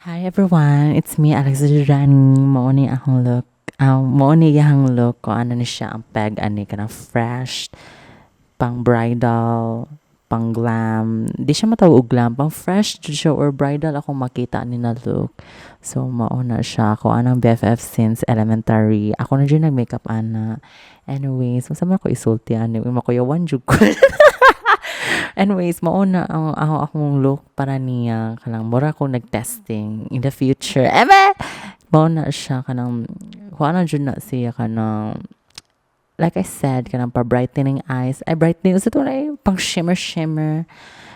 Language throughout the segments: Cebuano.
Hi everyone, it's me, Alexa Rani. Mao ni akong look. Mao ni iyang look ko ano ni siya ang peg ani kanang fresh, pang bridal, pang glam. Di siya matawag og glam, pang fresh jud siya or bridal akong makita ni na look. So mao na siya ako anang BFF since elementary. Ako na jud nag-makeup ana. Anyways, unsa man ako isulti ani, makuyawan jud ko. Anyways, mao na ang akong look para niya kanang mura ko nag-testing in the future. Eme! Mao na siya kanang kuha na jud na siya kanang, like I said, kanang pa brightening eyes. Ay, brightening sa to na pang shimmer shimmer.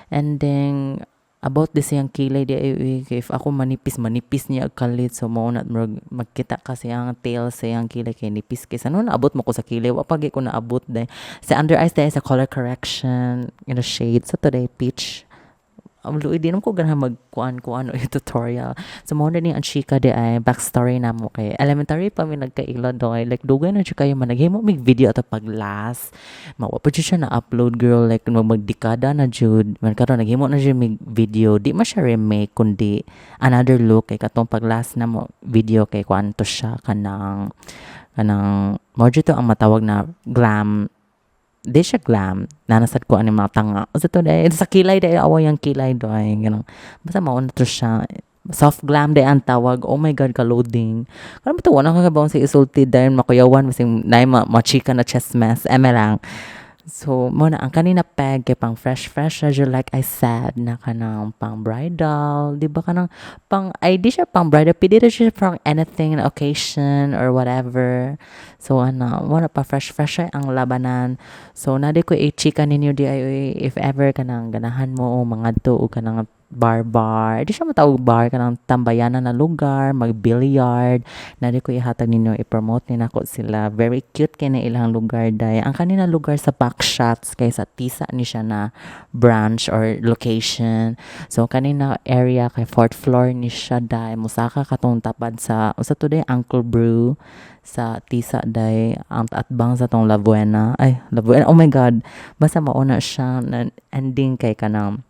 And then about this iyang kilay di ay uy, kay if ako manipis manipis niya og kalit, so mao na murag magkita kasi ang tail sa iyang kilay kay nipis kay sa noon naabot mo ko sa kilay, wa pa ko naabot day sa under eyes day sa color correction in the shade sa today peach. Ang luoy, di naman ko ganahan magkuan kuan o tutorial. So mao na ni ang chika di ay backstory na mo kay elementary pa mi nagkaila doy. Like dugay na jud kayo man naghimo mig video ato pag last. Mawa pa jud siya na upload, girl, like magdekada na jud. Man karon naghimo na jud mig video. Di man siya remake kundi another look kay katong pag last na mo video kay kuan to siya kanang mao jud to ang matawag na glam, di siya glam. Nanasad ko ani mga tanga. Sa to dahil sa kilay dahil away ang kilay doy. Ganun. Basta mauna to siya. Soft glam day ang tawag. Oh my God, ka-loading. Karon ba to, wala ka kabawang sa isulti dahil makuyawan masing na ma machika na chest mess. Eme lang. So, mo na ang kanina peg kay pang fresh fresh na jud, like I said na kanang pang bridal, di ba, kanang pang ay di siya pang bridal, pwede ra siya pang anything occasion or whatever. So ana, mo na pa fresh fresh ay ang labanan. So na di ko i-chika ninyo di ay uy, if ever kanang ganahan mo o mangadto o kanang bar bar, di siya matawag bar, kanang tambayanan na lugar, mag-billiard, na di ko ihatag ninyo, i-promote ni nako sila. Very cute kay na ilang lugar day. Ang kanina lugar sa back shots kay sa Tisa ni siya na branch or location. So kanina area kay fourth floor ni siya day. Musaka katong tapad sa usa to day Uncle Brew sa Tisa day, ang atbang sa tong La Buena. Ay, La Buena. Oh my God. Basta mauna siya na ending kay kanang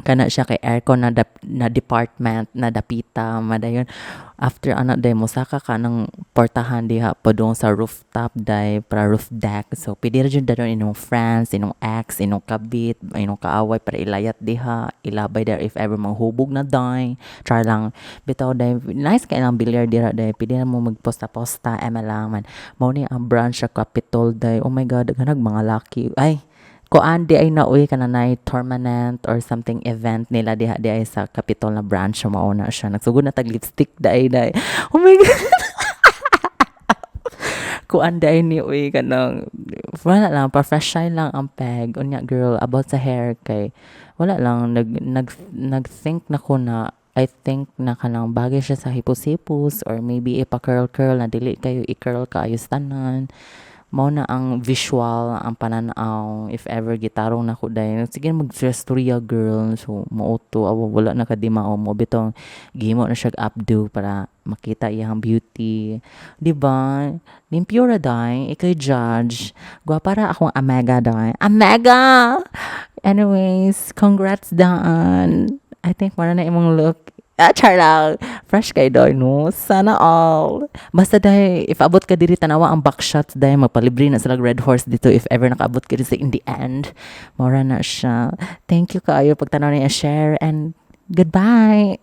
kana siya kay aircon na, na department na dapita madayon. After ana day mosaka ka ng portahan diha padung sa rooftop day para roof deck. So pwede ra jud dayon inyong friends, inyong ex, inyong kabit, inyong kaaway para ilayat diha, ilabay there if ever manghubog na day. Char lang bitaw day. Nice kay ang billiard dira day, pwede na mo magposta-posta, ema lang man. Mao ni ang branch sa Capitol day. Oh my God, ganag mga laki ay kuan di ay nauwi ka na nay tournament or something event nila diha di ay sa Capitol na branch. So mao na siya, nagsugod na tag lipstick day day. Oh my God, kuan day ni uy, kanang wala lang, pa fresh shine lang ang peg. Unya girl, about sa hair kay wala lang, nag nag nag-think na ko na I think na kanang bagay siya sa hipos-hipos or maybe ipa-curl curl na dili kayo i-curl kaayo tanan. Mao na ang visual ang pananaw if ever gitarong nako dayon, sige mag storya, girl. So mao to awa wala na kadimao mo bitong gihimo na siya updo para makita iyang beauty, di ba? Limpyo ra day, ikay judge. Gwapa ra akong amega day, amega. Anyways, congrats daan. I think mao na imong look. Ah, char lang. Fresh kay doy, no? Sana all. Basta day, if abot ka diri, tanawa ang back shots day, magpalibre na sila Red Horse dito if ever nakaabot ka diri sa in the end. Mora na siya. Thank you kaayo pagtanaw niya, share and goodbye.